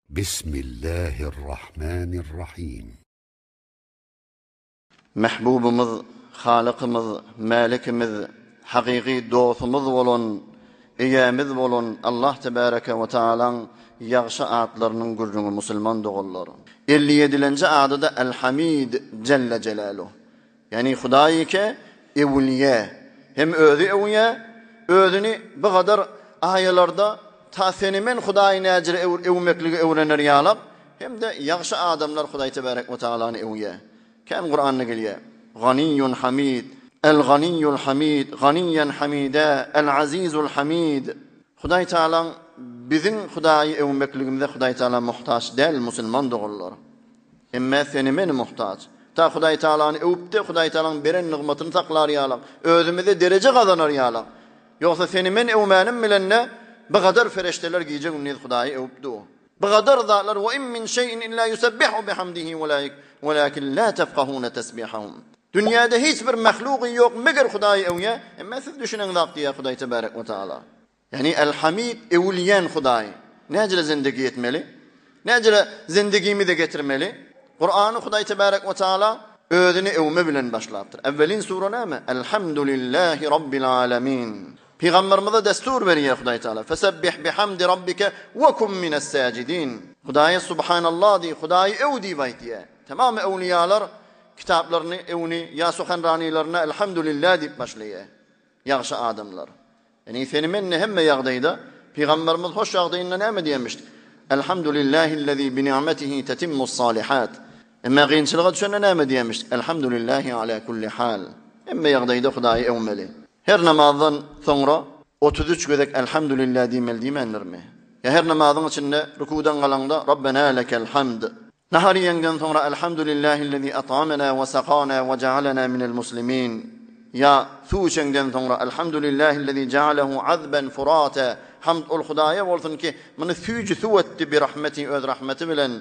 Bismillahirrahmanirrahim. Mähbubymyz, Halykymyz, Mälikimiz, hakyky dostumyz bolan, Eýämiz bolan Allah Tebäreke we Taalaň ýagşy atlarynyň gürrüňi musulman doganlar. 57-lenji ady-da El-Hamid Jelle Jelaluh. Ýagny Hudaý ýeke öwülýä. Hem özi öwýä, özüni bu gadar aýalarda ta seni men Hudaýy näjire öwmekligi öwrener ýalak, hem-de ýagşy adamlar Hudaý Tebärek we Tagalany öwýä. Kän Kuranda gelýä. Ganiýun Hamid, El-Ganiýul Hamid, Ganiýan Hamida, El-Azizul Hamid. Hudaý Tagalaň biziň Hudaýy öwmekligimize Hudaý Tagala muhtaç däl musulman doganlar. Emme seni meni muhtaç. Ta Hudaý Tagalany öwüpde Hudaý Tagalaň beren nygmatyny saklar ýalak, özümize dereje gazanar ýalak. Ýogsa seni men öwmänim bilende bu gadar fereşteler gije gündiz Hudaýy öwüp dur. Bu gadar zatlar we in min şeýin illa yusabbihu bihamdihi welakin la tefkahune tesbihahum. Dünýäde hiç bir mahlugy ýok meger Hudaýy öwýä, emme siz düşüneňzak diýýär Hudaý Tebarek we Taala. Ýagny El-Hamid öwülýän Hudaý. Näjele zindegi etmeli? Näjele zindigimize getirmeli? Kurany Hudaý Tebarek we Taala özüni öwme bilen başlapdyr. Ewwelin sura näme? Elhamdülillahi Rabbil alemin. Pygamberimize destur berýär Hudaý Taala. Fesebbih bihamdi rabbike we kum mines sajidin. Hudaýa subhanallah diý, Hudaýy öw diýip aýtýar. Tamam öwliýalar kitaplaryny öwni ýa suhanranilerine elhamdülillah diýip başlaýar. Ýagşy adamlar. Ýagny seni men-de hemme ýagdaýda Pygamberimiz hoş ýagdaýynda näme diýenmişdi? Elhamdülillahillezî bini'metihi tetimmus-salihat. Emma kynçylyga düşende näme diýenmişdi? Elhamdülillahi ala kulli hal. Hemme ýagdaýda Hudaýy öwmeli. Her namazdan soňra 33 gezek Elhamdülillah diýmeli diýmändirmi? Ýa her namazyň içinde rukudan galaňda Rabbena lekel hamd. Nahar iýeňden soňra Elhamdülillahillezî at'amena we sakana we ja'alena minel muslimin ýa suw içeňden soňra Elhamdülillahillezî ja'alehu azben furata Hamd ol Hudaýa bolsun ki, muny süýji suw etdi bi rahmeti öz rahmeti bilen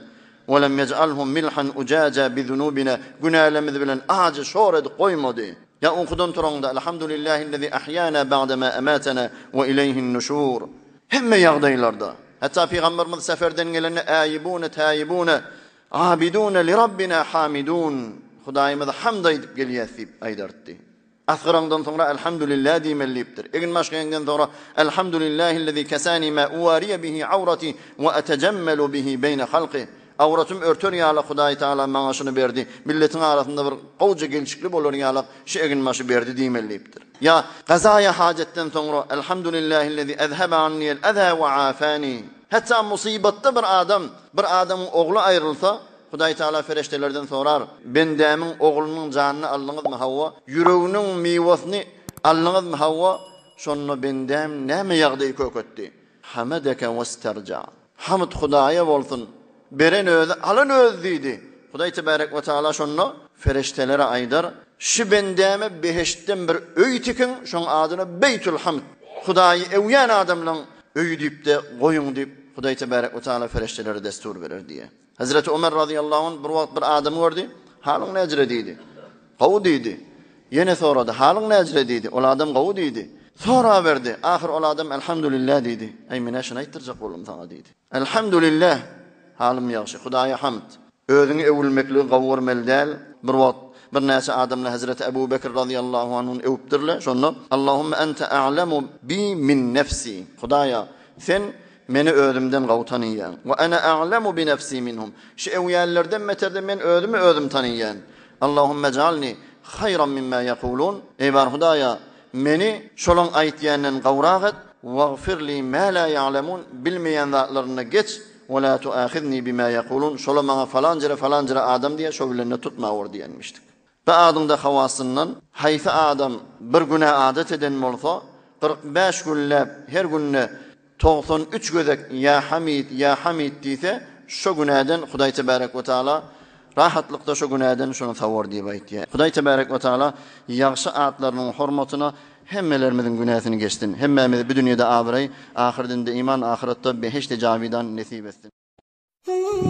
we lem yej'alhu milhan ujaja bi zunubina günälerimiz bilen ajy şor edip goýmady. Ýa ukudan turaňda Elhamdülillahillezî ahyana ba'dema ematena we ileýhin nuşur. Hemme ýagdaýlarda, hatda Pygamberimiz seferden gelende Äýibune täýibune, abidune li Rabbina hamidun, Hudaýymyza hamd aýdyp gelýäs diýip aýdartdy. Asgyraňdan soňra Elhamdülillah diýmeli diýipdir. Egin-baş geýeňden soňra Elhamdülillahillezî kesânî mâ uwâriye bihi awratî we etejemmelu bihi beýne halkih. Awratym örter ýaly Hudaý Tagala maňa şuny berdi. Milletiň arasynda bir gowja gelşikli bolar ýalak şu eginbaşy berdi diýmeli diýipdir. Ýa gazaýa hajatdan soňra Elhamdülillahillezi ezhebe anniyel eza we afani. Hatda musybatda bir adam, bir adamyň ogly aýrylsa, Hudaý Tagala fereştelerden sorar, Bendämiň oglunyň janyny aldyňyzmy? Hawa. Ýüreginiň miwesini aldyňyzmy? Hawa. Şonda bendäm näme ýagdaý köketdi? Hamedeke westerja. Hamd Hudaýa bolsun, beren özi, alan özi diýdi. Hudaý tebärek we taala şonda fereştelere aýdar, Şu bendäme behiştden bir öý tikiň, şoň adyna Beýtül Hamd, Hudaýy öwýän adamlaň öýi diýip-de goýuň diýip, Hudaý tebärek we taala fereştelere destur berer diýýär. Hezreti Ömer razyýallahu anh bir wagt bir adamy gördi, Halyň näjire diýdi. Gowy diýdi. Ýene sorady, Halyň näjire diýdi. Ol adam gowy diýdi. Soraberdi. Ahyr ol adam Elhamdülillah diýdi. Äý, men-ä şuny aýtdyrjak boldum saňa diýdi. Elhamdülillah, halym ýagşy, Hudaýa hamd. Özüňi öwülmekligi gowy görmeli däl. Bir wagt birnäçe adamlar Hezreti Ebu Bekr razyýallahu anhuny öwüpdirler. Şonda, Allahümme ente a'lemu bi min nefsi. Hudaýa, sen Meni özümden gowy tanaýaň. We ene a'lemu bi nefsi minhum. Şu öwýänlerden beter-de men özümi özüm tanaýan. Allahümme ej'alni haýran mimma ýekulun. Eý bar Hudaýa, meni şolaň aýtýandan gowrak et. Wagfir li ma la ýa'lemun. Bilmeýän zatlarynda geç. We la tuahizni bima ýekulun. Şola maňa falan jere falan jere adam diýýär, şo bilen-de tutmawur diýenmişdik. Bir adyňda hawasyndan haýsy adam bir günä adat eden bolsa, 45 günläp her günde 93 gezek Ýa Hamid, Ýa Hamid diýse, şo günäden Hudaý Tebärek we Taala rahatlykda şo günäden şony sawar diýip aýtýar. Hudaý Tebärek we Taala ýagşy atlarynyň hormatyna hemmelerimiziň günäsini geçsin. Hemmämize bu dünýede abraý, ahyrdinde iman, ahyretde behişdi jawidan nesip etsin.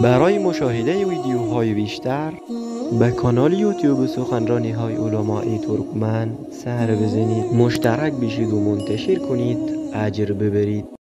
برای مشاهده ویدیوهای بیشتر به کانال یوتیوب سخنرانی های علمای ترکمن سر بزنید مشترک بشید و منتشر کنید اجر ببرید.